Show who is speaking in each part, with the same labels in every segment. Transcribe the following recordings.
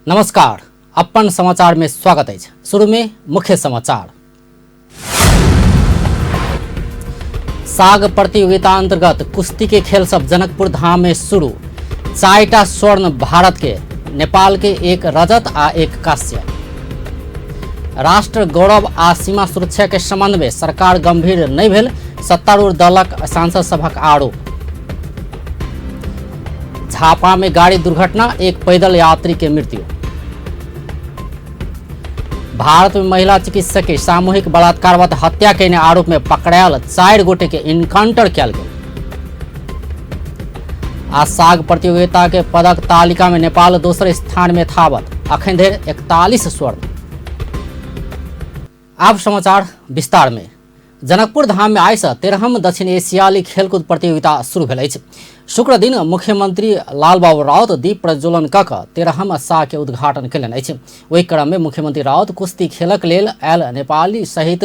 Speaker 1: नमस्कार, अपन समाचार में स्वागत अछि। शुरू में मुख्य समाचार। साग प्रतियोगिता अंतर्गत कुश्ती के खेल सब जनकपुर धाम में शुरू। 4टा स्वर्ण भारत के, नेपाल के 1 रजत आ 1 कांस्य। राष्ट्र गौरव आ सीमा सुरक्षा के संबंध में सरकार गंभीर नहीं भेल, सत्तारूढ़ दलक सांसद सभक आरोप। झापा में गाड़ी दुर्घटना, 1 पैदल यात्री के मृत्यु। भारत में महिला चिकित्सक के सामूहिक बलात्कार बाद हत्या के आरोप में पकड़ायल 4 गोटे के इनकाउंटर कयल गेल। आ साग प्रतियोगिता के पदक तालिका में नेपाल दोसर स्थान में थावत, अखन धरि 41 स्वर्ण। आब समाचार विस्तार में। जनकपुर धाम में आइ से 13म दक्षिण एशियाली खेलकूद प्रतियोगिता शुरू भेल अछि। शुक्र दिन मुख्यमंत्री लालबाबू राउत दीप प्रज्वलन कऽ कऽ 13म साग के उद्घाटन कयलनि अछि। ओहि क्रम में मुख्यमंत्री राउत कुश्ती खेलक लेल आयल नेपाली सहित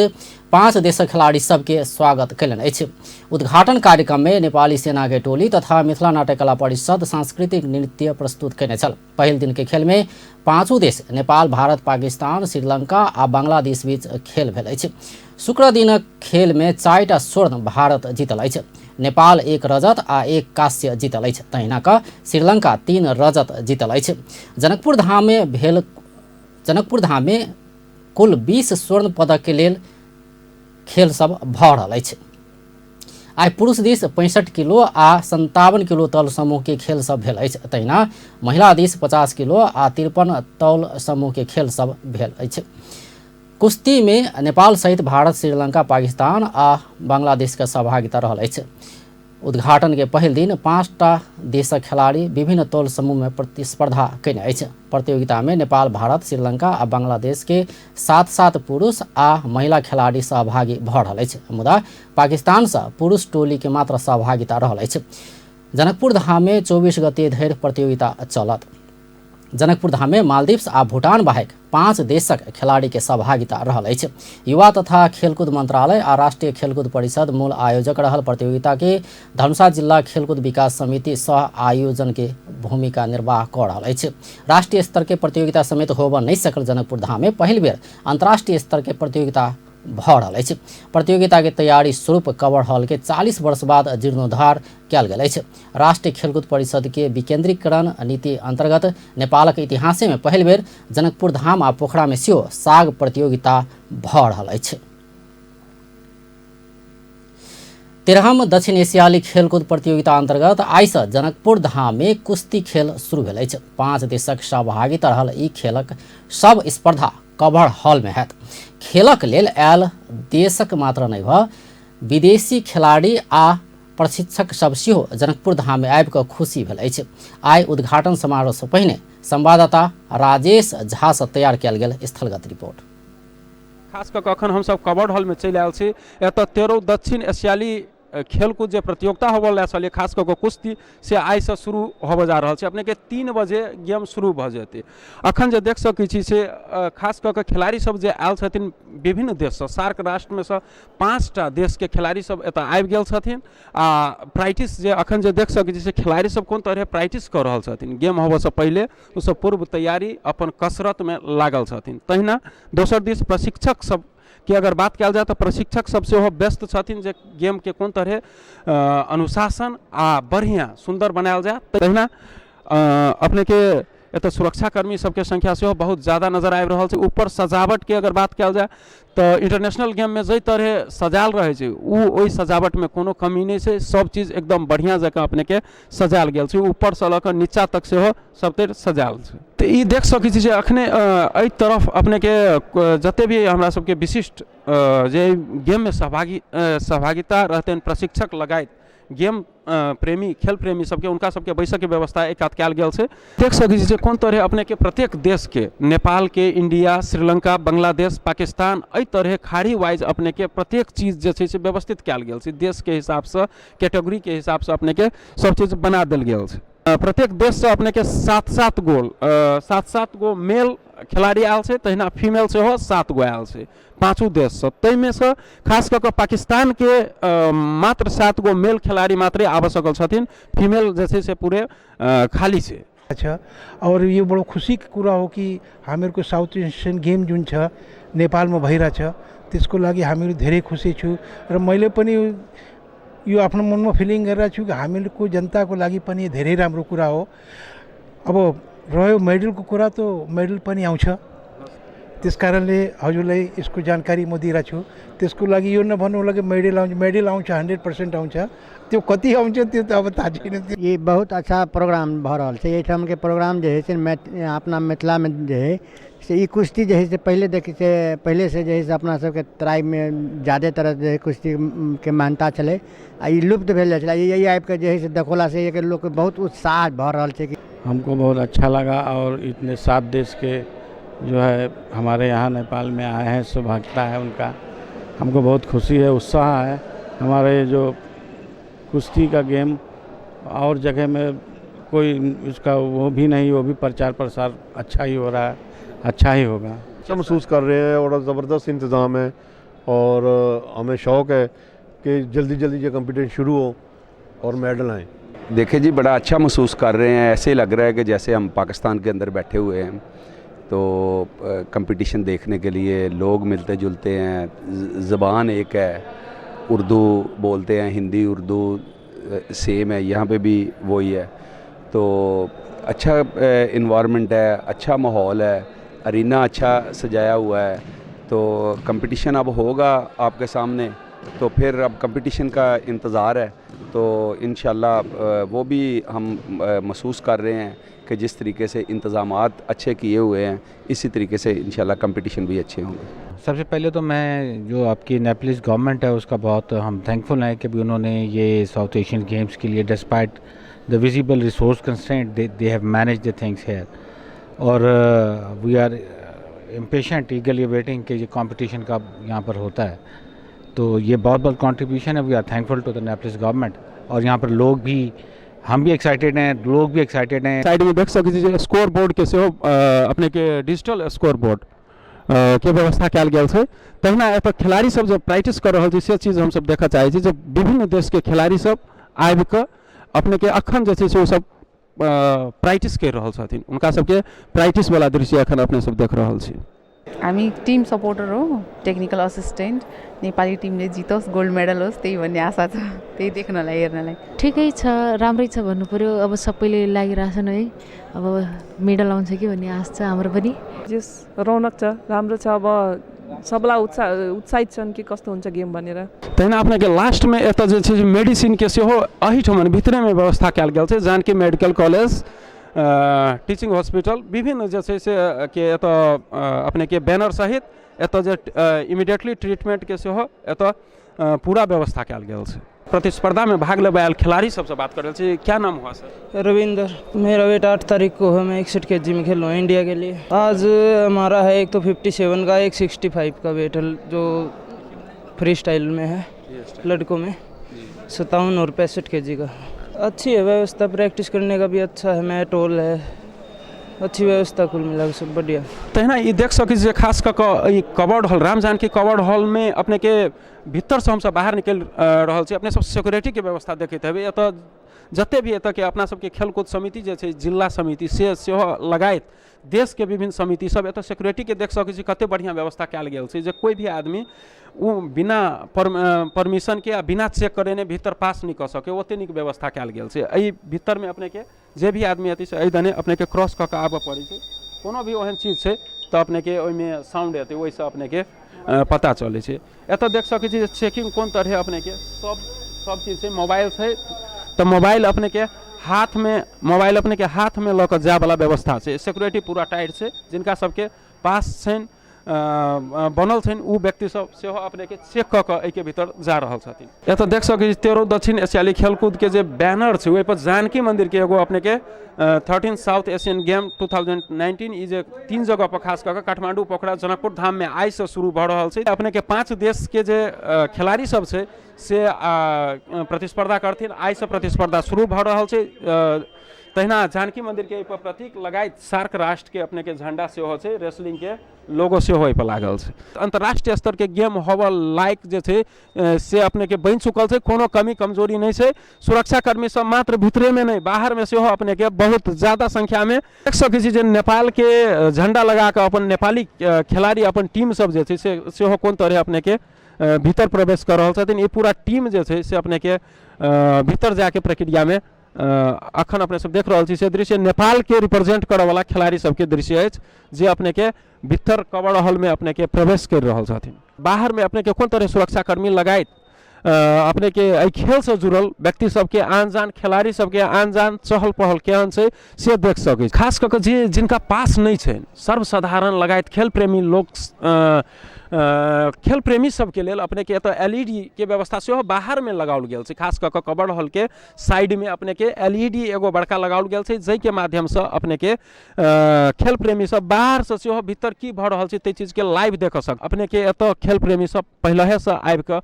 Speaker 1: 5 देशक खिलाड़ी सबके स्वागत कयलनि अछि। उद्घाटन कार्यक्रम में नेपाली सेना के टोली तथा मिथिला नाट्य कला परिषद सांस्कृतिक नृत्य प्रस्तुत कयने छल। पहिल दिन के खेल में 5 देश नेपाल, भारत, पाकिस्तान, श्रीलंका आ बांग्लादेश बीच खेल भेल अछि। शुक्र दिनक खेल में 4टा स्वर्ण भारत जीतल अछि। नेपाल 1 रजत आ 1 कांस्य जीतल अछि। तहिना कऽ श्रीलंका 3 रजत जीतल अछि। जनकपुर धाम में कुल 20 स्वर्ण पदक के लेल खेल सब भऽ रहल अछि। आइ पुरुष दिस 65 किलो आ 57 किलो तौल समूह के खेल सब भेल अछि। तहिना महिला दिस 50 किलो आ 53 तौल समूह के खेल सब भेल अछि। कुश्ती में नेपाल सहित भारत, श्रीलंका, पाकिस्तान आ बांग्लादेश के सहभागिता रहल अछि। उद्घाटन के पहिल दिन 5टा देशक खिलाड़ी विभिन्न तौल समूह में प्रतिस्पर्धा कयने अछि। प्रतियोगिता में नेपाल, भारत, श्रीलंका आ बांग्लादेश के 7-7 पुरुष आ महिला खिलाड़ी सहभागी भऽ रहल अछि। मुदा पाकिस्तान से पुरुष टोली के मात्र सहभागिता रहल अछि। जनकपुर धाम में 24 गते धरि प्रतियोगिता चलत। जनकपुर धाम में मालदीव्स आ भूटान बाहेक 5 देशक खिलाड़ी के सहभागिता रहल अछि। युवा तथा खेलकूद मंत्रालय आ राष्ट्रीय खेलकूद परिषद मूल आयोजक रहल प्रतियोगिता के धनुषा जिला खेलकूद विकास समिति सह आयोजन के भूमिका निर्वाह कऽ रहल अछि। राष्ट्रीय स्तर के प्रतियोगिता समेत होबऽ नहि सकल जनकपुर धाम में पहिल बेर अंतर्राष्ट्रीय स्तर के प्रतियोगिता भऽ रहल अछि। प्रतियोगिता के तैयारी स्वरूप कवर हॉल के 40 वर्ष बाद जीर्णोद्धार कयल गेल अछि। राष्ट्रीय खेलकूद परिषद के विकेंद्रीकरण नीति अंतर्गत नेपालक इतिहासे में पहिल बेर जनकपुर धाम आ पोखरा में सेहो साग प्रतियोगिता भऽ रहल अछि। 13म दक्षिण एशियाली खेलकूद प्रतियोगिता अंतर्गत आइ से जनकपुर धाम में कुश्ती खेल शुरू भेल अछि। 5 देशक सहभागिता रहल ई खेलक सब स्पर्धा कवर हॉल में हैत। खेलक लेल आयल देशक मात्र नहि भऽ विदेशी खिलाड़ी आ प्रशिक्षक सब सेहो जनकपुर धाम में आबि कऽ खुशी भेल अछि। आइ उद्घाटन समारोह से पहिने संवाददाता राजेश झा से तैयार कयल गेल स्थलगत रिपोर्ट।
Speaker 2: खास कऽ अखन हमसब कवर्ड हॉल में चलि आयल छी। एतऽ 13 दक्षिण एशियाली खेलकूद जे प्रतियोगिता होबऽ लए छलै, खास कऽ कऽ कुश्ती, से आइसँ शुरू होबऽ जा रहल छै। अपनेके 3 बजे गेम शुरू भऽ जेतै। अखन जे देख सकै छी से खास कऽ कऽ खिलाड़ी सब जे आयल छथिन विभिन्न देशसँ, सार्क राष्ट्रमे सँ 5टा देशके खिलाड़ी सब एतऽ आबि गेल छथिन। आ प्रैक्टिस जे अखन जे देख सकै छी से खिलाड़ी सब कोन तरहे प्रैक्टिस कऽ रहल छथिन, गेम होबऽसँ पहिले ओसब पूर्व तैयारी अपन कसरतमे लागल छथिन। तहिना दोसर दिस प्रशिक्षक सब के अगर बात कयल जाय तऽ प्रशिक्षक सब सेहो व्यस्त छथिन जे गेमके कोन तरहे अनुशासन आ बढ़िआँ सुन्दर बनायल जाय। तहिना अपनेके एतऽ सुरक्षाकर्मी सबके संख्या सेहो बहुत ज्यादा नजर आबि रहल छै। ऊपर सजावटके अगर बात कयल जाय तऽ इंटरनेशनल गेममे जाहि तरहे सजायल रहै छै ओहि सजावटमे कोनो कमी नहि छै। सब चीज एकदम बढ़िआँ जकाँ अपनेके सजायल गेल छै। ऊपरसँ लऽ कऽ नीचा तक सेहो सबतरि सजायल छै। तऽ ई देख सकै छी जे अखने एहि तरफ अपनेके जते भी हमरा सबके विशिष्ट जे गेममे सहभागिता रहतनि प्रशिक्षक लगाइत गेम प्रेमी खेल प्रेमी सबके हुनका सबके बैसऽके व्यवस्था एक कात कयल गेल छै। देख सकै छी जे कोन तरहे अपनेके प्रत्येक देशके नेपालके, इंडिया, श्रीलंका, बांग्लादेश, पाकिस्तान एहि तरहे खाड़ी वाइज अपनेके प्रत्येक चीज जे छै से व्यवस्थित कयल गेल छै। देशके हिसाबसँ कैटेगरीके हिसाबसँ अपनेके सब चीज बना देल गेल छै। प्रत्येक देशसँ अपनेके 7-7 गोल 7-7 गो मेल खिलाड़ी आयल छै, तहिना फीमेल सेहो 7 गो आयल छै 5 देशसँ। ताहिमे सँ खास कऽ कऽ पाकिस्तानके मात्र 7 गो मेल खिलाड़ी मात्रे आबि सकल छथिन, फीमेल जे छै से पूरे खाली छै।
Speaker 3: छ और यो बडो खुसीको कुरा हो कि हामीहरूको साउथ एसियन गेम जुन छ नेपालमा भइरहेछ, त्यसको लागि हामीहरू धेरै खुसी छु र मैले पनि यो आफ्नो मनमा फिलिङ गरिरहेको छु कि हामीहरूको जनताको लागि पनि धेरै राम्रो कुरा हो। अब रह्यो मेडलको कुरा, त मेडल पनि आउँछ, त्यस कारणले हजुरलाई यसको जानकारी म दिइरहेको छु। त्यसको लागि यो नभन्नु होला कि मेडल आउँछ, मेडल आउँछ, 100% आउँछ। त्यो कति आउँछ त्यो त अब थाहा छैन। त्यो
Speaker 4: ई बहुत अच्छा प्रोग्राम भऽ रहल छै। एहिठामके प्रोग्राम जे हइ से अपना मिथिलामे जे हइ से ई कुश्ती जे हइ से पहिले देखै से पहिलेसँ जे हइ से अपना सबके तराइमे जादेतर जे हइ कुश्तीके मान्यता छलै आ ई लुप्त भेल जाइ छलै। ई आबिके जे हइ से देखौलासँ एहिके लोकके बहुत उत्साह भऽ रहल छै कि
Speaker 5: हमको बहुत अच्छा लगा और इतने 7 देश के जो है हमारे यहाँ नेपाल में आए हैं, सौभाग्यता है उनका। हमको बहुत खुशी है, उत्साह है। हमारे जो कुश्ती का गेम और जगह में कोई उसका वो भी नहीं, वो भी प्रचार प्रसार अच्छा ही हो रहा है, अच्छा ही होगा।
Speaker 6: अच्छा महसूस कर रहे हैं और ज़बरदस्त इंतज़ाम है और हमें शौक़ है कि जल्दी जल्दी ये कंपटीशन शुरू हो और मेडल आए।
Speaker 7: देखिए जी, बड़ा अच्छा महसूस कर रहे हैं। ऐसे लग रहा है कि जैसे हम पाकिस्तान के अंदर बैठे हुए हैं। तो कंपटीशन देखने के लिए लोग मिलते जुलते हैं, ज़बान एक है, उर्दू बोलते हैं, हिंदी उर्दू सेम है, यहाँ पे भी वही है। तो अच्छा इन्वायरमेंट है, अच्छा माहौल है, अरीना अच्छा सजाया हुआ है। तो कंपटीशन अब होगा आपके सामने, तो फिर अब कंपटीशन का इंतज़ार है। तो इंशाल्लाह वो भी हम महसूस कर रहे हैं कि जिस तरीके से इंतज़ामात अच्छे किए हुए हैं, इसी तरीके से इंशाल्लाह कंपटीशन भी अच्छे होंगे।
Speaker 8: सबसे पहले तो मैं जो आपकी नेपालीज गवर्नमेंट है उसका बहुत हम थैंकफुल हैं कि भी उन्होंने ये साउथ एशियन गेम्स के लिए despite the visible resource constraint they have manage the things here और we are impatient eagerly waiting कि ये कंपटीशन कब यहाँ पर होता है। तो ये बहुत बहुत कंट्रीब्यूशन है। We are thankful to the Nepalese government और यहाँ पर लोग भी, हम भी एक्साइटेड हैं, लोग भी एक्साइटेड हैं।
Speaker 2: साइड में देख सकै छी जे स्कोर बोर्ड के सेहो अपने के डिजिटल स्कोर बोर्ड के व्यवस्था कयल गेल छै। तहिना एतऽ खिलाड़ी सब जे प्रैक्टिस कर रहल छै से चीज हमसब देखऽ चाहै छी जे विभिन्न देश के खिलाड़ी सब आबि कऽ अपने के अखन जे छै से ओ सब प्रैक्टिस करि रहल छथिन। हुनका सबके प्रैक्टिस वाला दृश्य अखन अपने सब देख रहल छी।
Speaker 9: हामी टिम सपोर्टर हो, टेक्निकल असिस्टेन्ट। नेपाली टिमले जितोस्, गोल्ड मेडल होस्, त्यही भन्ने आशा छ, त्यही देख्नलाई हेर्नलाई।
Speaker 10: ठिकै छ, राम्रै छ भन्नु पर्यो। अब सबैले लागिरहेछन् है, अब मेडल आउँछ कि भन्ने आश छ हाम्रो पनि।
Speaker 11: जस रौनक छ, राम्रो छ। अब सबलाई उत्साहित छन् कि कस्तो हुन्छ गेम भनेर।
Speaker 2: तहिना अपनेके लास्टमे एतऽ जे छै मेडिसिनके सेहो एहिठाम भितरेमे व्यवस्था कयल गेल छै। Janaki medical college, teaching hospital, विभिन्न जे छै से के एतऽ अपनेके बैनर सहित एतऽ जे इमीडिएटली ट्रीटमेंटके सेहो एतऽ पूरा व्यवस्था कयल गेल छै। प्रतिस्पर्धामे भाग लेबय आयल खिलाड़ी सबसँ बात कर रहल छी। क्या नाम हुआ सर?
Speaker 12: रविंदर। मेरा वेट 8 तारीख को है, मैं 61 केजी में खेल रहा हूँ इंडिया के लिए। आज हमारा है एक तो 57 का, एक 65 का वेट है जो फ्री स्टाइल में है लड़कों में, 57 और 65 केजी का। अच्छी है व्यवस्था, प्रैक्टिस करने का भी अच्छा है, मैट हॉल है, अच्छी व्यवस्था, कुल मिला के सब बढ़िया।
Speaker 2: तहिना ई देख सकै छी जे खास कऽ कऽ ई covered hall, Ram Janaki covered हॉलमे अपनेके भीतरसँ हमसब बाहर निकलि रहल छी। अपने सब सिक्योरिटीके व्यवस्था देखैत हेबै। एतऽ जते भी एतऽके अपना सबके खेलकूद समिति जे छै, जिला समिति से सेहो लगायत देशके विभिन्न समिति सब एतऽ सिक्योरिटीके देख सकै छी कते बढ़िआँ व्यवस्था कयल गेल छै जे कोइ भी आदमी ओ बिना परमिशनके आ बिना चेक करेने भीतर पास नहि कऽ सकै, ओते नीक व्यवस्था कयल गेल छै। एहि भीतरमे अपनेके जे भी आदमी अथी से एहि दने अपनेके क्रॉस कऽ कऽ आबऽ पड़ै छै। कोनो भी ओहन चीज छै तऽ अपनेके ओहिमे साउंड एतै, ओहिसँ अपनेके पता चलै छै। एतऽ देख सकै छी जे चेकिंग कोन तरहे अपनेके सब चीज छै। मोबाइल छै तऽ मोबाइल अपनेके हाथमे, मोबाइल अपनेके हाथमे लऽ कऽ जायवला व्यवस्था छै। सिक्योरिटी पूरा टाइट छै। जिनका सबके पास छनि बनल छनि ओ व्यक्ति सब सेहो अपनेके चेक कऽ कऽ एहिके भीतर जा रहल छथिन। एतऽ देख सकै छी 13 दक्षिण एशियाली खेलकूदके जे बैनर छै ओहिपर जानकी मन्दिरके एगो अपनेके 13 साउथ एशियन गेम 2019 ई जे 3 जगह पर खास कऽ कऽ काठमाण्डू, पोखरा, जनकपुर धाममे आइसँ शुरू भऽ रहल छै। अपनेके 5 देशके जे खिलाड़ी सब छै से प्रतिस्पर्धा करथिन। आइसँ प्रतिस्पर्धा शुरू भऽ रहल छै। तहिना जानकी मन्दिरके एहिपर प्रतीक लगाइत सार्क राष्ट्रके अपनेके झण्डा सेहो छै, रेसलिंगके लोगो सेहो एहिपर लागल छै। अन्तर्राष्ट्रीय स्तरके गेम होबऽ लायक जे छै से अपनेके बनि चुकल छै, कोनो कमी कमजोरी नहि छै। सुरक्षाकर्मी सब मात्र भितरेमे नहि, बाहरमे सेहो अपनेके बहुत ज्यादा संख्यामे देख सकै छी जे नेपालके झण्डा लगा कऽ अपन नेपाली खेलाड़ी अपन टीम सब जे छै से सेहो कोन तरहे अपनेके भीतर प्रवेश कऽ रहल छथिन। ई पूरा टीम जे छै से अपनेके भीतर जाके प्रक्रियामे अखन अपने सब देख रहल छी से दृश्य नेपालके रिप्रेजेंट करऽवला खेलाड़ी सबके दृश्य अछि जे अपनेके भीतर कवर हॉलमे अपनेके प्रवेश करि रहल छथिन। बाहरमे अपनेके कोन तरह सुरक्षाकर्मी लगाइत अपनेके एहि खेलसँ जुड़ल व्यक्ति सबके आन जान खेलाड़ी सबके आन जान चहल पहल केहन छै से देख सकै। खास कऽ कऽ जे जिनका पास नहि छनि, सर्वसाधारण लगाइत खेल प्रेमी लोक, खेल प्रेमी सबके लेल अपनेके एतऽ LED के व्यवस्था सेहो बाहरमे लगाओल गेल छै। खास कऽ कऽ कवर हॉलके साइडमे अपनेके LED एगो बड़का लगाओल गेल छै, जाहिके माध्यमसँ अपनेके खेल प्रेमी सब बाहरसँ सेहो भीतर की भऽ रहल छै ताहि चीजके लाइव देखऽ सक। अपनेके एतऽ खेल प्रेमी सब पहिलहेसँ आबिकऽ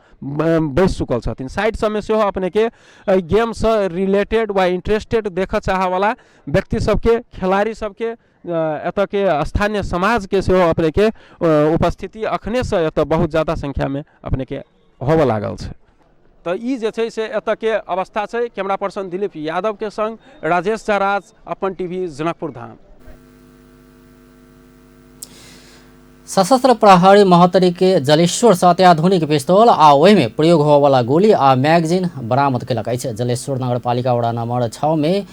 Speaker 2: बैसि चुकल छथिन। साइड सबमे सेहो अपनेके एहि गेमसँ रिलेटेड वा इंटरेस्टेड देखऽ चाहऽवला व्यक्ति सबके, खेलाड़ी सबके, एतऽके स्थानीय समाजके सेहो अपनेके उपस्थिति अखनेसँ एतऽ बहुत ज्यादा संख्यामे अपनेके होबऽ लागल छै। तऽ ई जे छै से एतऽके अवस्था छै। कैमरा पर्सन दिलीप यादवके संग राजेश झा राज, अपन टीवी, जनकपुर धाम।
Speaker 1: सशस्त्र प्रहरी महोत्तरी के जलेश्वर से अत्याधुनिक पिस्तौल आ ओहिमे प्रयोग होबऽवला गोली आ मैगजीन बरामद केलक अछि। जलेश्वर नगरपालिका वडा नंबर 6 में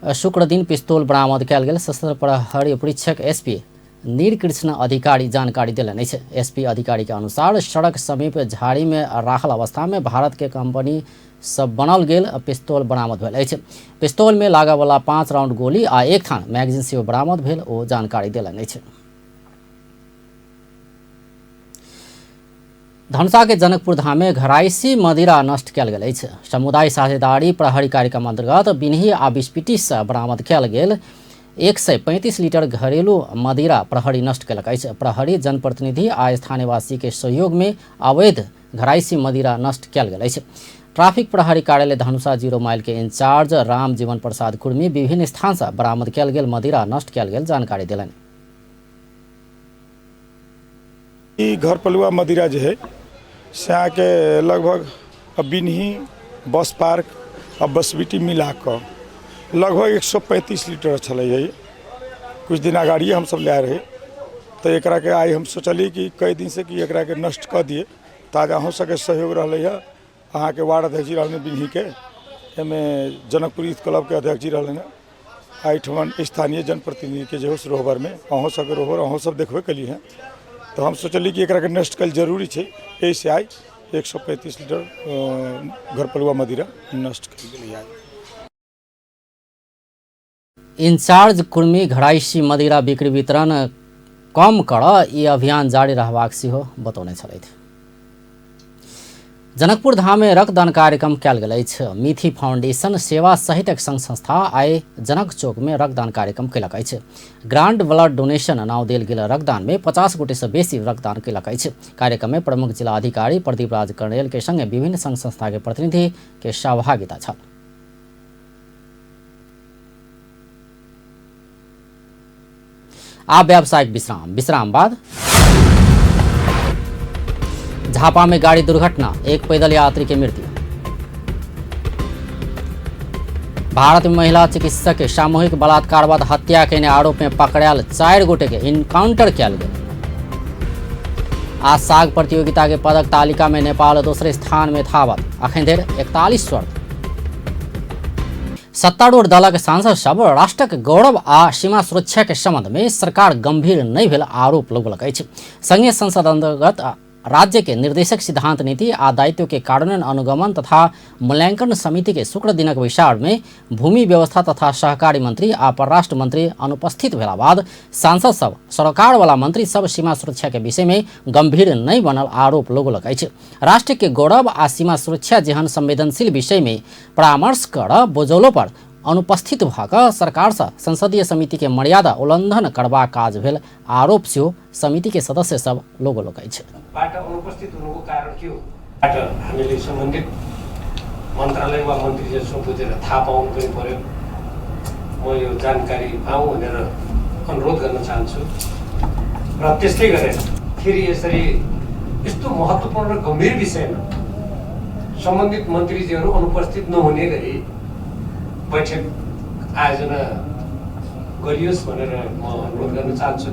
Speaker 1: शुक्र दिन पिस्तौल बरामद कयल गेल सशस्त्र प्रहरी उपरीक्षक एसपी नीरकृष्ण अधिकारी जानकारी देलनि अछि। एसपी अधिकारी के अनुसार सड़क समीप झाड़ी में राखल अवस्था में भारत के कंपनी सब बनल गेल पिस्तौल बरामद भेल अछि। पिस्तौल में लागऽवला 5 राउंड गोली आ 1 थान मैगजीन सेहो बरामद भेल ओ जानकारी देलनि अछि। धनुषा के जनकपुर धाम में घरायसी मदिरा नष्ट कयल गेल अछि। समुदाय साझेदारी प्रहरी कार्यक्रम अंतर्गत बिनही आ बिस्पिटी से बरामद कयल गेल 135 लीटर घरेलू मदिरा प्रहरी नष्ट कयलक अछि। प्रहरी जनप्रतिनिधि आ स्थानीयवासी के सहयोग में अवैध घरायसी मदिरा नष्ट कयल गेल अछि। ट्रैफिक प्रहरी कार्यालय धनुषा 0 माइल के इंचार्ज राम जीवन प्रसाद कुर्मी विभिन्न स्थान से बरामद कयल गेल मदिरा नष्ट कयल गेल जानकारी देलनि।
Speaker 13: ई घर पलुआ मदिरा जे है से अहाँके लगभग बिनही बस पार्क आ बसबिटी मिला कऽ लगभग 135 लीटर छलै है। कुछ दिन अगाड़िए हमसब लाए रहे, तऽ एकरा के आइ हम सोचलियै कि कई दिन से कि एकरा के नष्ट कऽ दिए। तऽ अहूँ सबके सहयोग रहलै है। अहाँके वार्ड अध्यक्ष जी रहलै बिनहीके, एहिमे जनकपुर यूथ क्लबके अध्यक्ष जी रहलै हँ, एहिठमन स्थानीय जनप्रतिनिधिके जे हो रोहबरमे अहूँ सबके रोहबर अहूँ सब देखबे केलियै हँ। तऽ हम सोचलियै कि एकराके नष्ट कयल जरूरी छै, एहिसँ आइ 135 लीटर घरपलुआ मदिरा नष्ट कयल गेलै आइ।
Speaker 1: इंचार्ज कुर्मी घरायसी मदिरा बिक्री वितरण कम कर ई अभियान जारी रहबाक सेहो बतौने छलथि। जनकपुर धाम में रक्तदान कार्यक्रम कयल गेल अछि। मिथि फाउंडेशन सेवा सहितक संघ संस्था आइ जनक चौक में रक्तदान कार्यक्रम कयलक अछि। ग्रांड ब्लड डोनेशन नाव देल गेल रक्तदान में 50 गोटे से बेसी रक्तदान कयलक अछि। कार्यक्रम में प्रमुख जिला अधिकारी प्रदीप राज कर्णेल के संगे विभिन्न संघ संस्था के प्रतिनिधि के सहभागिता छल। आब व्यावसायिक विश्राम। विश्राम बाद झापा में गाड़ी दुर्घटना, एक पैदल यात्री के मृत्यु। भारत में महिला चिकित्सक के सामूहिक बलात्कार बाद हत्या के आरोप में पकड़ायल 4 गोटे के इनकाउंटर कयल गेल। आज साग प्रतियोगिता के पदक तालिका में नेपाल दोसरे स्थान में थावत, अखन धरि 41 स्वर्ण। सत्तारूढ़ दलक सांसद सब राष्ट्रक गौरव आ सीमा सुरक्षा के संबंध में सरकार गंभीर नहीं भेल आरोप लगौलक अछि। संघीय संसद अंतर्गत राज्य के निर्देशक सिद्धांत नीति आ दायित्व के कार्यान्वयन अनुगमन तथा मूल्यांकन समिति के शुक्र दिनक बैसार में भूमि व्यवस्था तथा सहकारी मंत्री आ परराष्ट्र मंत्री अनुपस्थित भेला बाद सांसद सब सरकार वाला मंत्री सब सीमा सुरक्षा के विषय में गंभीर नहीं बनल आरोप लगौलक अछि। राष्ट्र के गौरव आ सीमा सुरक्षा जेहन संवेदनशील विषय में परामर्श कर बोजौलो पर अनुपस्थित भऽ कऽ सरकारसँ संसदीय समिति के मर्यादा उल्लंघन करबाक काज भेल आरोप सेहो समिति के सदस्य सब लगौलक अछि।
Speaker 14: बाट अनुपस्थित हुनुको कारण के हो? बाट हामीले सम्बन्धित मन्त्रालय वा मन्त्रीजीसँग बुझेर थाहा पाउनु पनि पर्यो। म यो जानकारी पाऊँ भनेर अनुरोध गर्न चाहन्छु। र त्यस्तै गरेर फेरि यसरी यस्तो महत्त्वपूर्ण र गम्भीर विषयमा सम्बन्धित मन्त्रीजीहरू अनुपस्थित नहुने गरी बैठक आयोजना गरियोस् भनेर म अनुरोध गर्न चाहन्छु।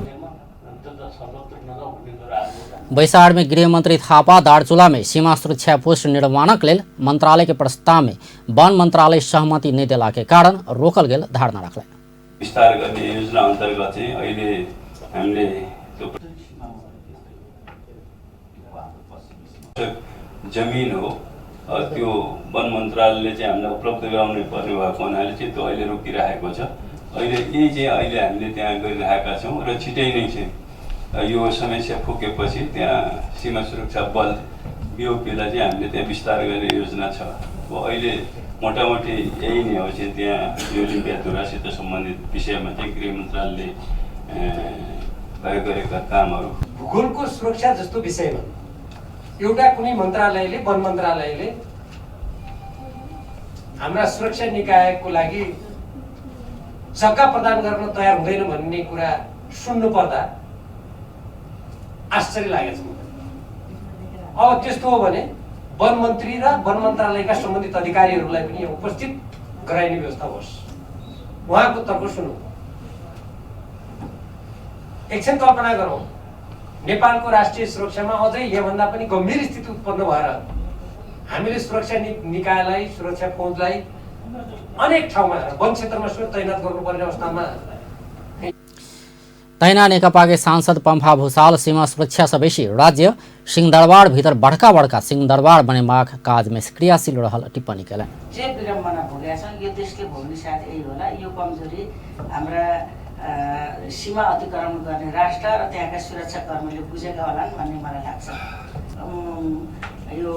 Speaker 1: बैसार में गृहमंत्री थापा दार्चुला में सीमा सुरक्षा पोस्ट निर्माणक लेल मंत्रालय के प्रस्ताव में वन मंत्रालय सहमति नहीं देला के कारण रोकल गेल धारणा रखलनि।
Speaker 15: विस्तार गर्ने योजना अन्तर्गत चाहिँ अहिले हामीले जमिन हो त्यो वन मन्त्रालयले चाहिँ हामीलाई उपलब्ध गराउनु पर्ने भएको हुनाले चाहिँ त्यो अहिले रोकिरहेको छ। अहिले यही चाहिँ अहिले हामीले त्यहाँ गरिरहेका छौँ र छिटै नै चाहिँ यो समस्या फुकेपछि त्यहाँ सीमा सुरक्षा बल बिओपीलाई चाहिँ हामीले त्यहाँ विस्तार गर्ने योजना छ। अब अहिले मोटामोटी यही नै हो चाहिँ त्यहाँ यो लिम्बियाधुरासित सम्बन्धित विषयमा चाहिँ गृह मन्त्रालयले गरेका कामहरू।
Speaker 14: भूगोलको सुरक्षा जस्तो विषयमा एउटा कुनै मन्त्रालयले, वन मन्त्रालयले हाम्रा सुरक्षा निकायको लागि जग्गा प्रदान गर्न तयार हुँदैन भन्ने कुरा सुन्नु पर्दा आश्चर्य लागेको छ मलाई। अब त्यस्तो हो भने वन मन्त्री र वन मन्त्रालयका सम्बन्धित अधिकारीहरूलाई पनि यहाँ उपस्थित गराइने व्यवस्था होस्, उहाँको तर्क सुनौँ। एकछिन कल्पना गरौँ, नेपालको राष्ट्रिय सुरक्षामा अझै योभन्दा पनि गम्भीर स्थिति उत्पन्न भएर हामीले सुरक्षा निकायलाई, सुरक्षा फौजलाई अनेक ठाउँमा वन क्षेत्रमा समेत तैनात गर्नुपर्ने अवस्थामा।
Speaker 1: तैना नेकपा के सांसद पम्फा भूषाल सीमा सुरक्षा से बेसी राज्य सिंहदरबार भीतर बड़का बड़का सिंहदरबार बनेबाक काज में क्रियाशील रहल टिप्पणी केलनि।
Speaker 16: जे विडम्बना भोगेका छौँ यो देशले भोग्ने सायद यही होला। यो कमजोरी हाम्रा सीमा अतिक्रमण गर्ने राष्ट्र र त्यहाँका सुरक्षाकर्मीले बुझेका होलान् भन्ने मलाई लाग्छ। यो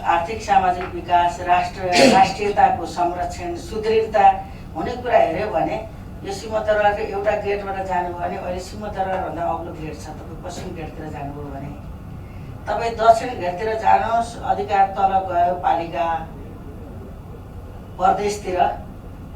Speaker 16: आर्थिक सामाजिक विकास, राष्ट्रियताको संरक्षण, सुदृढता हुने कुरा हेऱ्यो भने यो सिंहदरबारको एउटा गेटबाट जानुभयो भने अहिले सिंहदरबारभन्दा अग्लो गेट छ, तपाईँ पश्चिम गेटतिर जानुभयो भने, तपाईँ दक्षिण गेटतिर जानुहोस्, अधिकार तल गयो पालिका प्रदेशतिर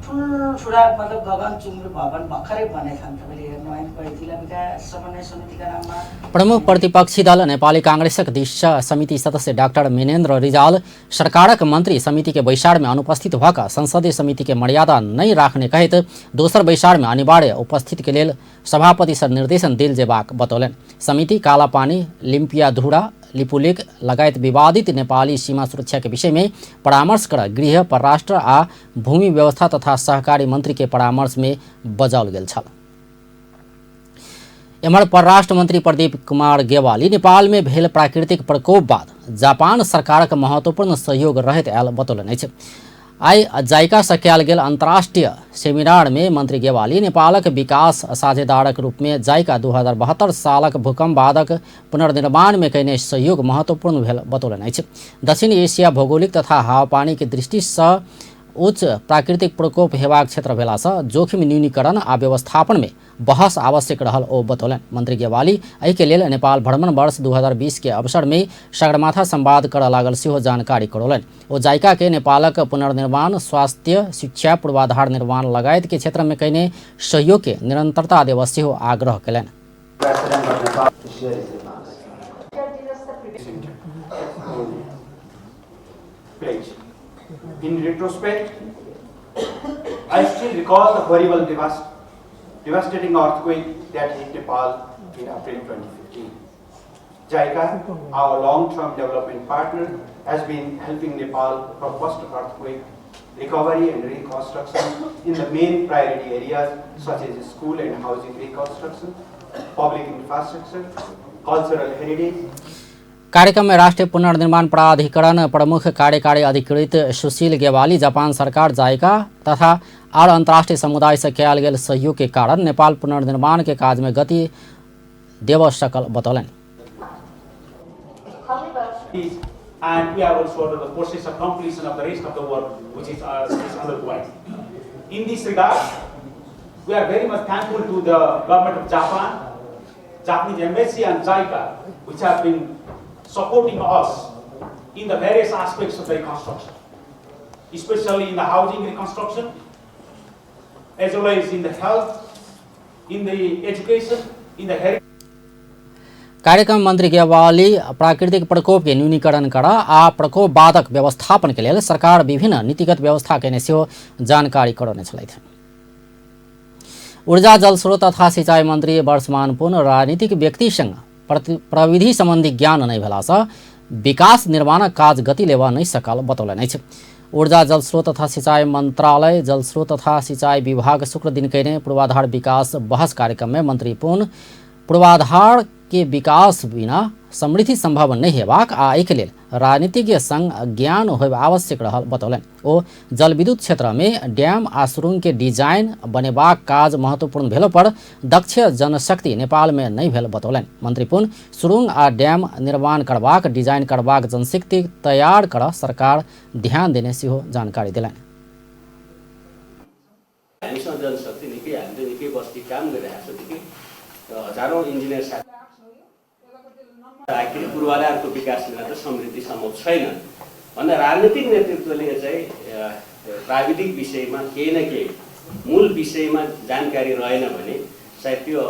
Speaker 16: ठुल्ठुला मतलब गगनचुम्बी भवन भर्खरै बनेछन्, तपाईँले हेर्नु भयो जिल्ला विकास समन्वय समितिका नाममा।
Speaker 1: प्रमुख प्रतिपक्षी दल नेपाली कांग्रेसक दिशा समिति सदस्य डाक्टर मिनेन्द्र रिजाल सरकारक मंत्री समिति के बैसार में अनुपस्थित भऽ संसदीय समिति के मर्यादा नहीं राखने कहैत दोसर बैसार में अनिवार्य उपस्थित के लेल सभापति सर निर्देशन देल जेबाक बतौलनि। समिति कालापानी, लिम्पियाधुरा, लिपुलेख लगायत विवादित नेपाली सीमा सुरक्षा के विषय में परामर्श कर गृह, परराष्ट्र आ भूमि व्यवस्था तथा सहकारी मंत्री के परामर्श में बजाओल गेल छल। एम्हर परराष्ट्र मंत्री प्रदीप कुमार गेवाली नेपाल में भेल प्राकृतिक प्रकोप बाद जापान सरकारक महत्वपूर्ण सहयोग रहैत आयल बतौलनि अछि। आइ जाइका सँ कयल गेल अंतर्राष्ट्रीय सेमिनार में मंत्री गेवाली नेपालक विकास साझेदारक रूप में जाइका 2072 सालक भूकंप बादक पुनर्निर्माण में कयने सहयोग महत्वपूर्ण भेल बतौलनि अछि। दक्षिण एशिया भौगोलिक तथा हावापानी के दृष्टि सँ उच्च प्राकृतिक प्रकोप हेबाक क्षेत्र भेला सँ जोखिम न्यूनीकरण आ व्यवस्थापन में बहस आवश्यक रहल ओ बतौलनि। मंत्री गेवाली एहिके लेल नेपाल भ्रमण वर्ष 2020 के अवसर में सगरमाथा संवाद करऽ लागल सेहो जानकारी करौलनि। ओ जाइका के नेपालक पुनर्निर्माण, स्वास्थ्य, शिक्षा, पूर्वाधार निर्माण लगायत के क्षेत्र में कयने सहयोग के निरंतरता देबऽ सेहो आग्रह कयलनि।
Speaker 17: In retrospect, I still recall the horrible devastating earthquake that hit Nepal in April 2015. JICA, our long-term development partner, has been helping Nepal for post-earthquake recovery and reconstruction in the main priority areas such as school and housing reconstruction, public infrastructure, cultural heritage.
Speaker 1: कार्यक्रम में राष्ट्रीय पुनर्निर्माण प्राधिकरण प्रमुख कार्यकारी अधिकृत Sushil Gewali Japan सरकार, JICA तथा आर अंतर्राष्ट्रीय समुदाय से कयल गेल सहयोग के कारण नेपाल पुनर्निर्माण के काज में गति देव सकल बतौलनि।
Speaker 18: And we are also under the process of completion of the rest of the work which is undergoing. In this regard, we are very much thankful to the government of Japan, Japanese embassy and JICA, which have been supporting us in the various aspects of the reconstruction, especially in the housing reconstruction, as well as in the health, in the education, in the heritage.
Speaker 1: कार्यक्रम मंत्री गेवाली प्राकृतिक प्रकोप के न्यूनीकरण कर आ प्रकोप बाधक व्यवस्थापन के लेल सरकार विभिन्न नीतिगत व्यवस्था केने सेहो जानकारी करौने छलथि। ऊर्जा जलस्रोत तथा सिंचाई मंत्री वर्षमान पुन राजनीतिक व्यक्तिसँग प्रविधि सम्बन्धी ज्ञान नहि भेलासँ विकास निर्माणक काज गति लेबऽ नहि सकल बतौलनि अछि। ऊर्जा जलस्रोत तथा सिंचाई मंत्रालय जलस्रोत तथा सिंचाई विभाग शुक्र दिन कयने पूर्वाधार विकास बहस कार्यक्रम में मंत्री पुन पूर्वाधार के विकास बिना समृद्धि संभव नहि हेबाक आ एहिके लेल राजनीतिज्ञ संग ज्ञान होयब आवश्यक रहल बतौलनि। ओ जलविद्युत क्षेत्रमे डैम आ सुरुंग के डिजाइन बनेबाक काज महत्वपूर्ण भेलो पर दक्ष जनशक्ति नेपालमे नहि भेल बतौलनि। मंत्री पुन सुरुंग आ डैम निर्माण करबाक डिजाइन करबाक जनशक्ति तैयार कर सरकार ध्यान देने सेहो जानकारी देलनि।
Speaker 19: हामीसँग जनशक्ति निकै, हामीले निकै बस्ती काम गरिरहेको छ, निकै हजारौँ इन्जिनियर साथी आखिर पूर्वाधारको विकास बिना त समृद्धि सम्भव छैन भन्दा राजनीतिक नेतृत्वले चाहिँ प्राविधिक विषयमा केही न केही मूल विषयमा जानकारी रहेन भने सायद त्यो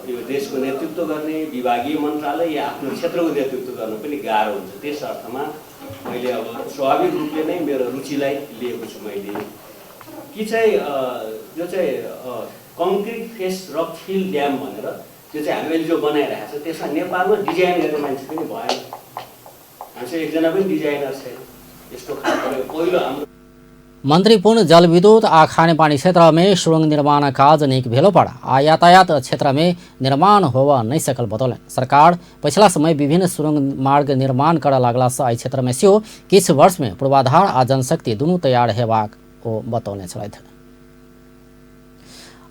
Speaker 19: यो देशको नेतृत्व गर्ने विभागीय मन्त्रालय या आफ्नो क्षेत्रको नेतृत्व गर्न पनि गाह्रो हुन्छ। त्यस अर्थमा मैले अब स्वाभाविक रूपले नै मेरो रुचिलाई लिएको छु मैले कि चाहिँ यो चाहिँ concrete face rock fill dam भनेर त्यो चाहिँ हामीले जो बनाइरहेको छ त्यसमा नेपालमा डिजाइन गर्ने मान्छे पनि भएन, हामीसँग एकजना पनि डिजाइनर छैन। यस्तो खालको पहिलो हाम्रो
Speaker 1: मंत्री पुन जलविद्युत आ खानेपानी क्षेत्रमे सुरुंग निर्माण काज नीक भेलो पर आ यातायात क्षेत्रमे निर्माण होव नहि सकल बतौलनि। सरकार पछिला समय विभिन्न सुरुंग मार्ग निर्माण करऽ लागलासँ एहि क्षेत्रमे सेहो किछु वर्षमे पूर्वाधार आ जनशक्ति दुनू तैयार हेबाक ओ बतौने छलथि।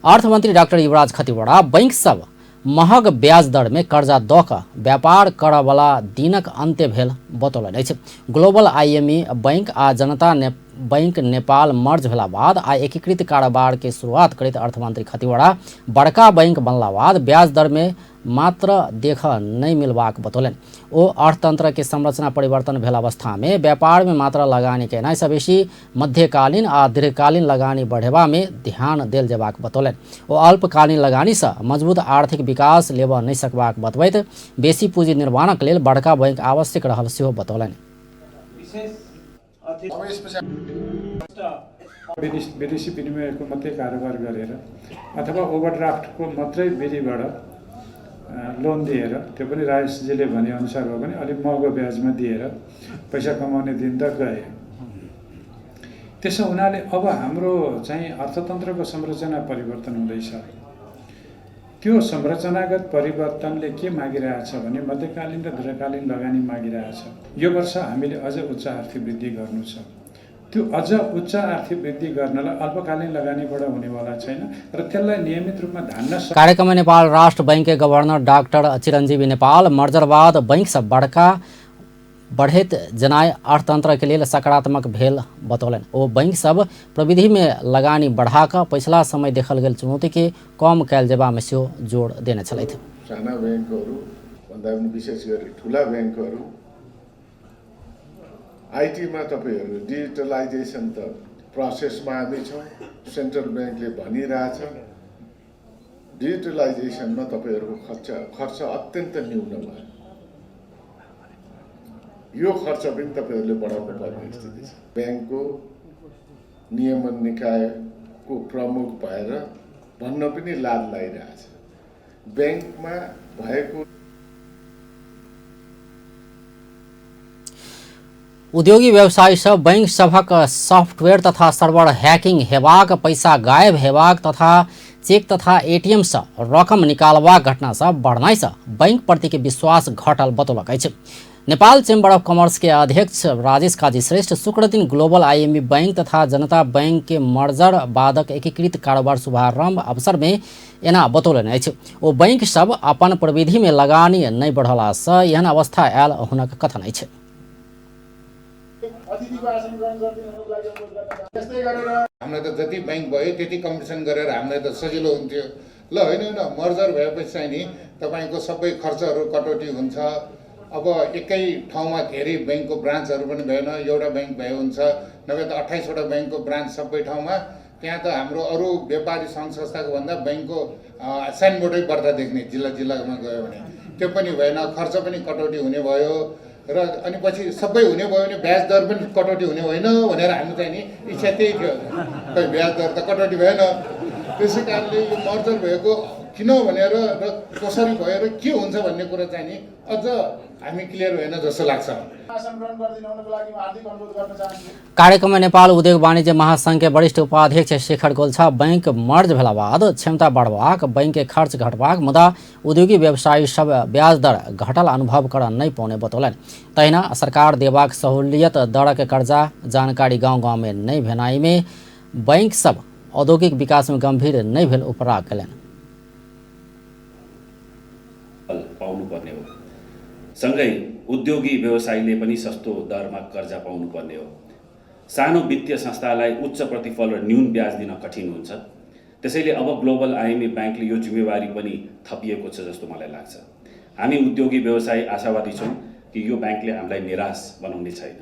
Speaker 1: अर्थमंत्री डाक्टर युवराज खतिवड़ा बैंक सब महग ब्याज दर में कर्जा दऽ कऽ व्यापार करऽवला दिनक अन्त्य भेल बतौलनि अछि। ग्लोबल आईएमई बैंक आ जनता बैंक नेपाल मर्ज भेला बाद आ एकीकृत कारोबार के शुरुआत करैत अर्थमंत्री खतिवड़ा बड़का बैंक बनला बाद ब्याज दर में मात्र देख नहि मिलबाक बतौलनि। ओ अर्थतंत्र के संरचना परिवर्तन भेल अवस्था में व्यापार में मात्र लगानी केनाइ सँ बेसी मध्यकालीन आ दीर्घकालीन लगानी बढ़ेबा में ध्यान देल जेबाक बतौलनि। ओ अल्पकालीन लगानी सँ मजबूत आर्थिक विकास लेबऽ नहि सकबाक बतबैत बेसी पूंजी निर्माणक लेल बड़का बैंक आवश्यक रहल सेहो बतौलनि।
Speaker 20: विदेशी विनिमयको मात्रै कारोबार गरेर अथवा ओभरड्राफ्टको मात्रै विधिबाट लोन दिएर, त्यो पनि राजेशजीले भनेअनुसार हो भने अलिक महँगो ब्याजमा दिएर पैसा कमाउने दिन त गए। त्यसो हुनाले अब हाम्रो चाहिँ अर्थतन्त्रको संरचना परिवर्तन हुँदैछ। त्यो संरचनागत परिवर्तनले के मागिरहेछ भने मध्यकालीन र दीर्घकालीन लगानी मागिरहेछ। यो वर्ष हामीले अझ उच्च आर्थिक वृद्धि गर्नु छ। त्यो अझ उच्च आर्थिक वृद्धि गर्नलाई अल्पकालीन लगानीबाट हुनेवाला छैन र त्यसलाई नियमित रूपमा धान्न।
Speaker 1: कार्यक्रममा नेपाल राष्ट्र बैंक के गवर्नर डाक्टर चिरञ्जीवी नेपाल मर्जरवाद बैंक सब बड़का बढ़ैत जनाय अर्थतंत्र के लेल सकारात्मक भेल बतौलनि। ओ बैंक सब प्रविधि में लगानी बढ़ाकऽ पछिला समय देखल गेल चुनौती के कम कयल जेबामे सेहो जोड़ देने छलथि।
Speaker 21: साना बैंकहरू भन्दा पनि विशेष गरी ठुला बैंकहरू आइटीमा तपाईहरू डिजिटलाइजेसन त प्रोसेसमा हामी छौँ, सेन्ट्रल ब्याङ्कले भनिरहेछ। डिजिटलाइजेसनमा तपाईहरूको खर्च अत्यन्त न्यून भयो। यो खर्च पनि तपाईहरूले बढाउनु पर्ने स्थिति छ। ब्याङ्कको नियमन निकायको प्रमुख भएर भन्न पनि लाज लागिरहेछ। ब्याङ्कमा भएको
Speaker 1: उद्योगी व्यवसायी सब बैंक सभक सॉफ्टवेयर तथा सर्वर हैकिंग हेबाक, पैसा गायब हेबाक तथा चेक तथा एटीएम से रकम निकालबाक घटना सब बढ़नाइ से बैंक प्रति के विश्वास घटल बतौलक अछि। नेपाल चेम्बर ऑफ कॉमर्स के अध्यक्ष राजेश काजी श्रेष्ठ शुक्रदिन ग्लोबल आईएमई बैंक तथा जनता बैंक के मर्जर बादक एकीकृत कारोबार शुभारंभ अवसर में एना बतौलनि अछि। ओ बैंक सब अपन प्रविधि में लगानी नहि बढ़ला से एहन अवस्था आयल हुनक कथन अछि।
Speaker 21: हामीलाई त जति बैंक भयो त्यति कम्पिटिसन गरेर हामीलाई त सजिलो हुन्थ्यो। ल होइन होइन, मर्जर भएपछि चाहिँ नि तपाईँको सबै खर्चहरू कटौती हुन्छ। अब एकै ठाउँमा धेरै ब्याङ्कको ब्रान्चहरू पनि भएन, एउटा ब्याङ्क भए हुन्छ, नभए त 28वटा ब्याङ्कको ब्रान्च सबै ठाउँमा,
Speaker 3: त्यहाँ त हाम्रो अरू व्यापारी सङ्घ संस्थाको भन्दा ब्याङ्कको साइनबोर्डै बढ्ता देख्ने जिल्ला जिल्लामा गयो भने, त्यो पनि भएन। खर्च पनि कटौती हुने भयो र अनि पछि सबै हुने भयो भने ब्याज दर पनि कटौती हुने होइन भनेर हाम्रो चाहिँ नि इच्छा त्यही थियो। खै ब्याज दर त कटौती भएन। त्यसै कारणले यो मर्जर भएको किन भनेर र कसरी भयो र के हुन्छ भन्ने कुरा चाहिँ नि अझ हामी क्लियर भएन जस्तो लाग्छ।
Speaker 1: कार्यक्रम में नेपाल उद्योग वाणिज्य महासंघ के वरिष्ठ उपाध्यक्ष शेखर गोल्छा बैंक मर्ज भेला बाद क्षमता बढ़बाक, बैंक के खर्च घटबाक मुदा उद्योगी व्यवसायी सब ब्याज दर घटल अनुभव कर नहीं पौने बतौलनि। तहिना सरकार देबाक सहूलियत दरक कर्जा जानकारी गांव गांव में नहीं भेनाई में बैंक सब औद्योगिक विकास में गंभीर नहीं भेल उपराग कयलनि।
Speaker 22: पाउनुपर्ने हो, सँगै उद्योगी व्यवसायीले पनि सस्तो दरमा कर्जा पाउनुपर्ने हो। सानो वित्तीय संस्थालाई उच्च प्रतिफल र न्यून ब्याज दिन कठिन हुन्छ। त्यसैले अब ग्लोबल आइएमई ब्याङ्कले यो जिम्मेवारी पनि थपिएको छ जस्तो मलाई लाग्छ। हामी उद्योगी व्यवसायी आशावादी छौँ कि यो ब्याङ्कले हामीलाई निराश बनाउने छैन।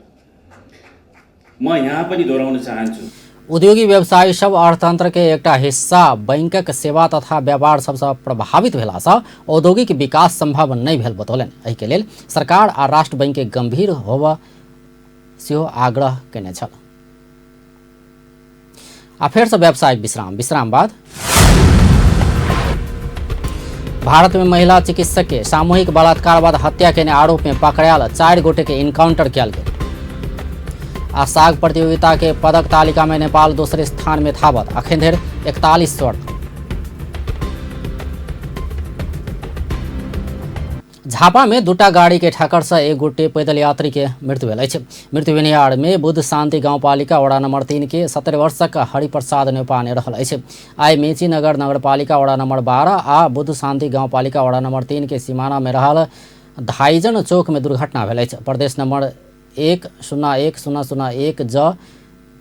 Speaker 22: म यहाँ पनि दोहोऱ्याउन चाहन्छु,
Speaker 1: उद्योगी व्यवसायी सब अर्थतंत्र के एकटा हिस्सा बैंकक सेवा तथा व्यापार सबसँ प्रभावित भेलासँ औद्योगिक विकास संभव नहि भेल बतौलनि। एहिके लेल सरकार आ राष्ट्र बैंक के गंभीर होबऽ सेहो आग्रह कयने छल। आ फेरसँ व्यावसायिक विश्राम। विश्राम बाद भारत में महिला चिकित्सक के सामूहिक बलात्कार बाद हत्या केने आरोप में पकड़ायल 4 गोटे के इनकाउंटर कयल गेल। आ साग प्रतियोगिता के पदक तालिका में नेपाल दोसर स्थान में थाबत, अखन धरि 41 स्वर्ण। झापा में दूटा गाड़ी के ठक्कर से एक गोटे पैदल यात्री के मृत्यु भेल अछि। मृत्यु भेनिहार में बुद्ध शांति गाउँपालिका वडा नंबर 3 के 17 वर्षक हरिप्रसाद नेपाने रहल अछि। आइ मेची नगर नगरपालिका वडा नंबर 12 आ बुद्ध शांति गाउँपालिका वडा नंबर 3 के सीमाना में रहल धाइजन चौक में दुर्घटना भेल अछि। प्रदेश नंबर 1 0 1 0 0 1 ज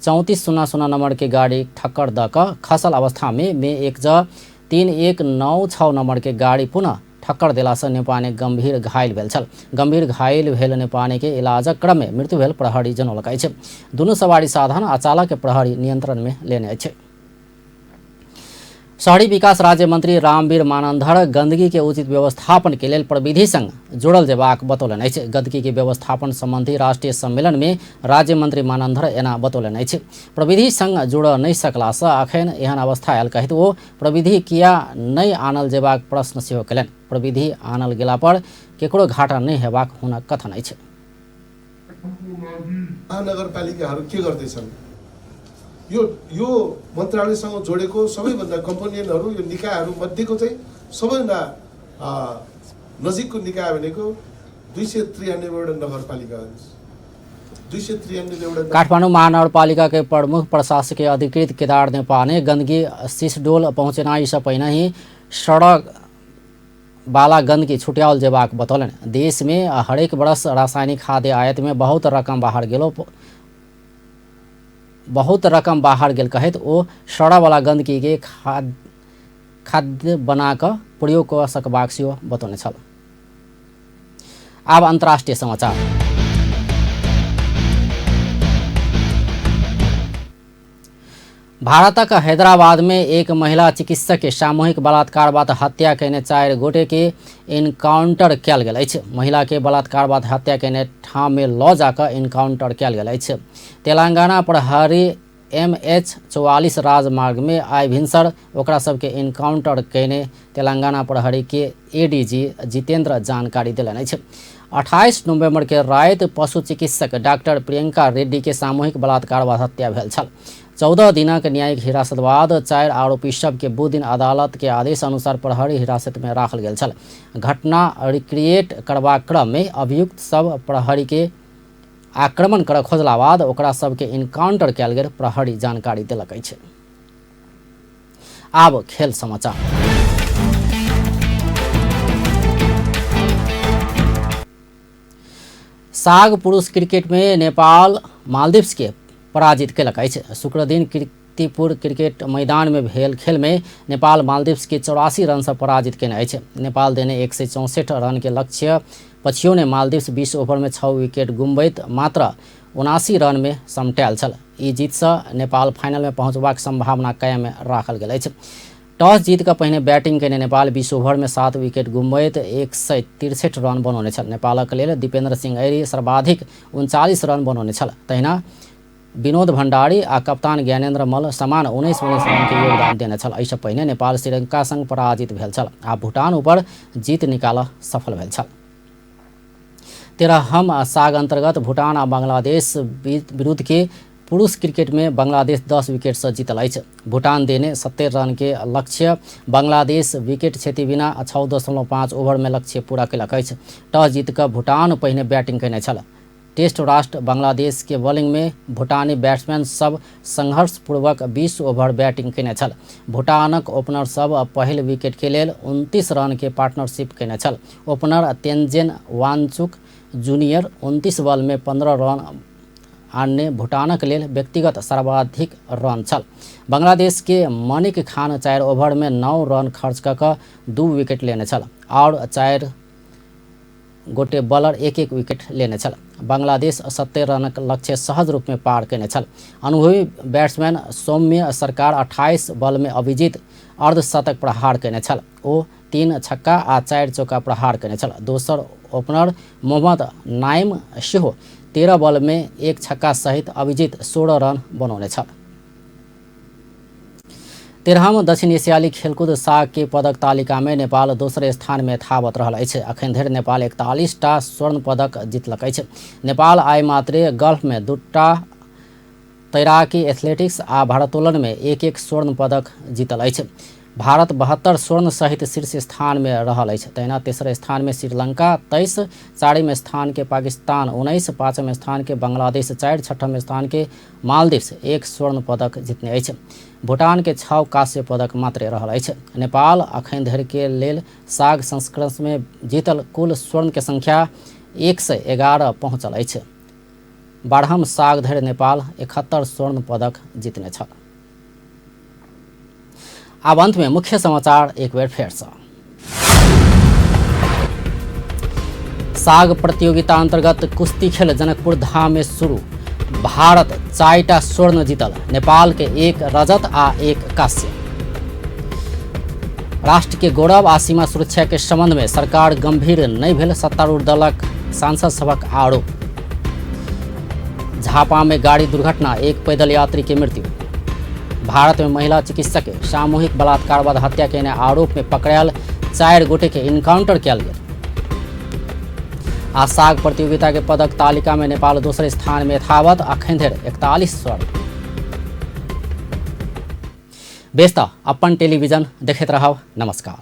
Speaker 1: 34 0 0 नंबर के गाड़ी ठक्कर द क खसल अवस्था में 1 ज 3 1 9 6 नंबर के गाड़ी पुनः ठक्कर देलासँ नेपाने गंभीर घायल भेल छल। गंभीर घायल भेल नेपाने के इलाजक क्रम में मृत्यु भेल प्रहरी जनौलक अछि। दुनू सवारी साधन आ चालक के प्रहरी नियंत्रण में लेने अछि। शहरी विकास राज्य मंत्री रामवीर मानंधर गंदगी के उचित व्यवस्थापन के लेल प्रविधि संग जोड़ल जेबाक बतौलनि अछि। गंदगी के व्यवस्थापन संबंधी राष्ट्रीय सम्मेलन में राज्य मंत्री मानंधर एना बतौलनि अछि। प्रविधि संग जुड़ नहि सकलासँ अखन एहन अवस्था आयल कहैत ओ प्रविधि किया नहि आनल जेबाक प्रश्न सेहो कयलनि। प्रविधि आनल गेला पर केकरो घाटा नहि हेबाक हुनक कथन अछि।
Speaker 23: महानगरपालिकाहरू के गर्दैछन्? यो यो मन्त्रालयसँग जोडेको सबैभन्दा कम्पोनेन्टहरू यो निकायहरू मध्येको चाहिँ सबैभन्दा नजिकको निकाय भनेको 293 वटा नगरपालिका हो। 293 वटा।
Speaker 1: काठमाडौँ महानगरपालिका के प्रमुख प्रशासकीय अधिकृत केदार नेपाने गंदगी सिसडोल पहुँचनाइ से पहिने ही सड़क वाला गंदगी छुट्याओल जेबाक बतौलनि। देश में हरेक वर्ष रासायनिक खाद्य आयात में बहुत रकम बाहर गेल कहैत ओ सड़ावला गंदगी के खाद्य बना कऽ प्रयोग कऽ सकबाक सेहो बतौने छल। आब अंतर्राष्ट्रीय समाचार। भारतक हैदराबाद में एक महिला चिकित्सक के सामूहिक बलात्कार बाद हत्या केने 4 गोटे के इनकाउंटर कयल गेल अछि। महिला के बलात्कार बाद हत्या केने ठाम में लऽ जाकऽ इनकाउंटर कयल गेल अछि। तेलंगाना प्रहरी MH 44 राजमार्ग में आइ भिनसर ओकरा सबके इनकाउंटर केने तेलंगाना प्रहरी के ADG Jitendra जानकारी देलनि अछि। 28 नवंबर के राति पशु चिकित्सक डॉक्टर प्रियंका रेड्डी के सामूहिक बलात्कार बाद हत्या भेल छल। 14 दिनक न्यायिक हिरासत बाद 4 आरोपी सबके बुध दिन अदालत के आदेश अनुसार प्रहरी हिरासत में राखल गेल छल। घटना रिक्रिएट करबाक क्रम में अभियुक्त सब प्रहरी के आक्रमण कर खोजला बाद ओकरा सबके इनकाउंटर कयल गेल प्रहरी जानकारी देलक अछि। आब खेल समाचार। साग पुरुष क्रिकेट में नेपाल मालदीव्स के पराजित केलक अछि। शुक्रदिन कीर्तिपुर क्रिकेट मैदान में भेल खेल में नेपाल मालदीव्स के 84 रन से पराजित केने अछि। नेपाल देने 164 रन के लक्ष्य पछियोने मालदीव्स 20 ओवर में 6 विकेट गुमबैत मात्र 79 रन में समटायल छल। ई जीतसँ नेपाल फाइनल में पहुंचबाक संभावना कायम राखल गेल अछि। टॉस जीत कऽ पहिने बैटिंग केने नेपाल 20 ओवर में 7 विकेट गुमबैत 163 रन बनौने छल। नेपालक लेल दीपेन्द्र सिंह ऐरी सर्वाधिक 39 रन बनौने छल। तहिना विनोद भण्डारी आ कप्तान ज्ञानेन्द्र मल्ल समान 19 रन के योगदान देने छल। एहिसँ पहिने नेपाल श्रीलंका संग पराजित भेल छल आ भूटान ऊपर जीत निकालऽ सफल भेल छल। 13हम साग अंतर्गत भूटान आ बांग्लादेश विरुद्ध के पुरुष क्रिकेट में बांग्लादेश 10 विकेट से जीतल अछि। भूटान देने 70 रन के लक्ष्य बांग्लादेश विकेट क्षति बिना 6.5 ओवर में लक्ष्य पूरा केलक अछि। टॉस जीत कऽ भूटान पहिने बैटिंग केने छल। टेस्ट राष्ट्र बांग्लादेश के बॉलिंग में भूटानी बैट्समैन सब संघर्षपूर्वक 20 ओवर बैटिंग केने छल। भूटानक ओपनर सब पहिल विकेट के लेल 29 रन के पार्टनरशिप केने छल। ओपनर तेंजेन वांगचुक जूनियर 29 बॉल में 15 रन आनने भूटानक लेल व्यक्तिगत सर्वाधिक रन छल। बांग्लादेश के मनिक खान 4 ओवर में 9 रन खर्च कऽ कऽ 2 विकेट लेने छल और 4 गोटे बॉलर 1-1 विकेट लेने छल। बांग्लादेश 70 रनक लक्ष्य सहज रूप में पार केने छल। अनुभवी बैट्समैन सौम्य सरकार 28 बॉल में अभिजीत अर्धशतक प्रहार केने छल। ओ 3 छक्का आ 4 चौका प्रहार केने छल। दोसर ओपनर मोहम्मद नाइम सेहो 13 बॉल में 1 छक्का सहित अभिजीत 16 रन बनौने छल। 13हम दक्षिण एशियाली खेलकूद साग के पदक तालिका में नेपाल दोसर स्थान में यथावत रहल अछि। अखन धरि नेपाल 41 टा स्वर्ण पदक जीतलक अछि। नेपाल आइ मात्रे गल्फ में 2टा, तैराकी, एथलेटिक्स आ भारोत्तोलन में 1-1 स्वर्ण पदक जीतल अछि। भारत 72 स्वर्ण सहित शीर्ष स्थान में रहल अछि। तहिना तेसर स्थान में श्रीलंका 23, चारिम स्थान के पाकिस्तान 19, पाँचम स्थान के बांग्लादेश 4, छठम स्थान के मालदीव्स 1 स्वर्ण पदक जीतने अछि। भूटान के 6 कांस्य पदक मात्रे रहल अछि। नेपाल अखन धरि के लेल साग संस्करण में जीतल कुल स्वर्ण के संख्या 111 पहुँचल अछि। 12हम साग धरि नेपाल 71 स्वर्ण पदक जीतने छल। आब अंत में मुख्य समाचार एक बेर फेर से। साग प्रतियोगिता अंतर्गत कुश्ती खेल जनकपुर धाम में शुरू। भारत 4टा स्वर्ण जीतल, नेपाल के 1 रजत आ 1 कांस्य। राष्ट्र के गौरव आ सीमा सुरक्षा के संबंध में सरकार गंभीर नहीं भेल, सत्तारूढ़ दलक सांसद सभक आरोप। झापा में गाड़ी दुर्घटना, 1 पैदल यात्री के मृत्यु। भारत में महिला चिकित्सक के सामूहिक बलात्कार बाद हत्या के आरोप में पकड़ायल 4 गोटे के इनकाउंटर कयल गेल। आ साग प्रतियोगिता के पदक तालिका में नेपाल दोसर स्थान में यथावत, अखन धरि 41 स्वर्ण। बेस त अपन टेलीविजन देखैत रहब। नमस्कार।